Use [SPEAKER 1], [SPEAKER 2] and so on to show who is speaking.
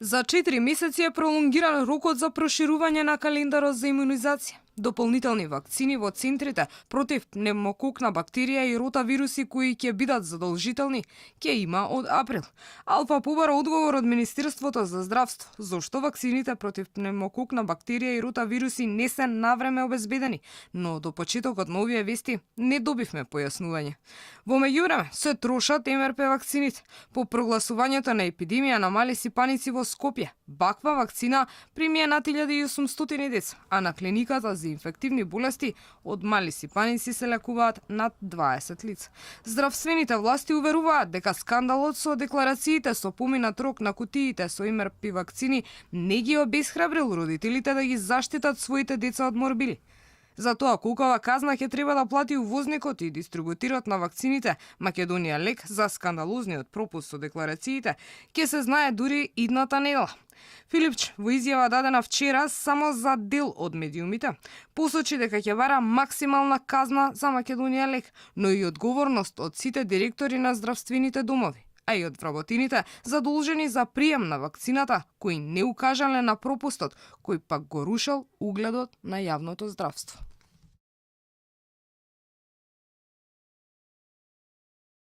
[SPEAKER 1] За 4 месеци е пролонгиран рокот за проширување на календарот за имунизација. Дополнителни вакцини во центрите против пневмококна бактерија и ротавируси кои ќе бидат задолжителни ќе има од април. Алфа побара одговор од Министерството за здравство зошто вакцините против пневмококна бактерија и ротавируси не се навреме обезбедени, но до почетокот на овие вести не добивме појаснување. Во меѓувреме се трошат МРП вакцините. По прогласувањето на епидемија на мали сипаници во Скопје, ваква вакцина примија над 1800 деца, а на клиниката за инфективни болести од мали сипаници се лекуваат над 20 лица. Здравствените власти уверуваат дека скандалот со декларациите со поминат рок на кутиите со МРП вакцини не ги обесхрабрил родителите да ги заштитат своите деца од морбили. Затоа колкава казна ќе треба да плати увозникот и дистрибутерот на вакцините, Македонија лек за скандалозниот пропуст со декларациите ќе се знае дури идната недела. Филипч во изјава дадена вчера само за дел од медиумите посочи дека ќе бара максимална казна за Македонија лек, но и одговорност од сите директори на здравствените домови, а и од вработените задолжени за прием на вакцината, кои не укажале на пропустот, кој пак го рушел угледот на јавното здравство.